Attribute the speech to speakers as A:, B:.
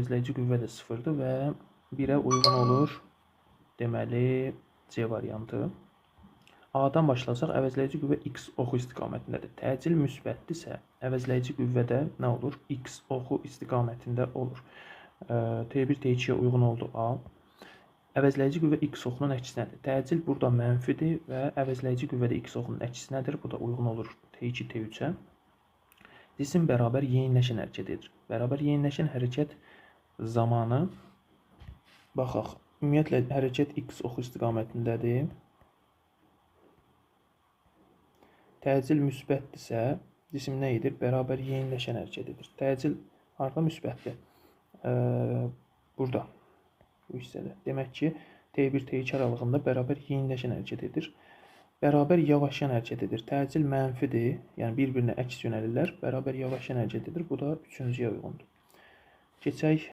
A: Əvəzləyici qüvvə də 0-dır və 1-ə uyğun olur. Deməli, C variantı. A-dan başlasaq, əvəzləyici qüvvə X oxu istiqamətindədir. Təcil müsbətdirsə, əvəzləyici qüvvə də nə olur? X oxu istiqamətində olur. T1, T2-yə uyğun oldu A. Əvəzləyici qüvvə X oxunun əksinədir. Təcil burada mənfidir və əvəzləyici qüvvə də X oxunun əksinədir. Bu da uyğun olur T2, T3-ə. Cisim bərabər yeyinləşən hərəkət edir. Bərabər yeyinləşən hərəkət zamanı baxaq. Ümumiyyətlə, hərəkət X oxu istiqamətindədir. Təcil müsbətdirsə, cisim nə edir? Bərabər yeyinləşən hərəkət edir. Təcil harda müsbətdir? Burada, bu hissədə. Demək ki, T1, T2 aralığında bərabər yeyinləşən hərəkət edir. Bərabər yavaşyan hərəkət edir. Təcil mənfidir, yəni bir-birinə əks yönəlirlər. Bərabər yavaşyan hərəkət edir. Bu da üçüncüyə uyğundur. Keçək.